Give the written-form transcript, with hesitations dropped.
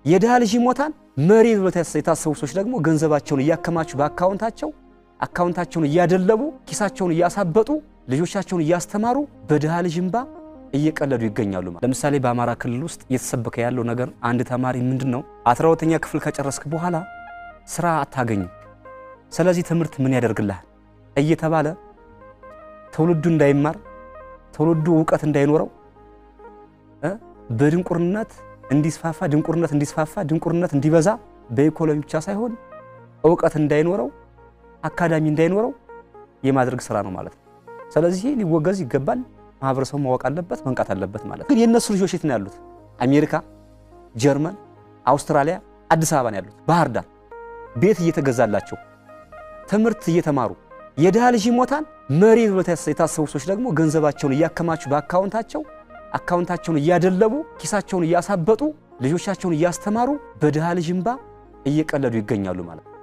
የድሃ ልጅ ይሞታል። መሪ ብሎ የታሰቡ ሰዎች ደግሞ ገንዘባቸውን እያከማቹ በአካውንታቸው አካውንታቸውን እያደለቡ፣ ኪሳቸውን እያሳበጡ፣ ልጆቻቸውን እያስተማሩ በድሃ ልጅ እንባ እየቀለዱ ይገኛሉ። ለምሳሌ በአማራ ክልል ውስጥ እየተሰበከ ያለው ነገር አንድ ተማሪ ምንድን ነው 12ኛ ክፍል ከጨረስክ በኋላ ስራ አታገኝም፣ ስለዚህ ትምህርት ምን ያደርግልሃል እየተባለ ትውልዱ እንዳይማር፣ ትውልዱ እውቀት እንዳይኖረው፣ በድንቁርነት እንዲስፋፋ፣ ድንቁርነት እንዲስፋፋ፣ ድንቁርነት እንዲበዛ፣ በኢኮኖሚ ብቻ ሳይሆን እውቀት እንዳይኖረው፣ አካዳሚ እንዳይኖረው የማድረግ ስራ ነው ማለት ነው። ስለዚህ ሊወገዝ ይገባል። ማህበረሰቡ ማወቅ አለበት፣ መንቃት አለበት ማለት ነው። ግን የእነሱ ልጆች የት ነው ያሉት? አሜሪካ፣ ጀርመን፣ አውስትራሊያ፣ አዲስ አበባ ነው ያሉት። ባህር ዳር ቤት እየተገዛላቸው ትምህርት እየተማሩ የድሃ ልጅ ይሞታል። መሪ ብሎ የታሰቡ ሰዎች ደግሞ ገንዘባቸውን እያከማቹ በአካውንታቸው አካውንታቸውን እያደለቡ፣ ኪሳቸውን እያሳበጡ፣ ልጆቻቸውን እያስተማሩ በድሃ ልጅ እንባ እየቀለዱ ይገኛሉ ማለት ነው።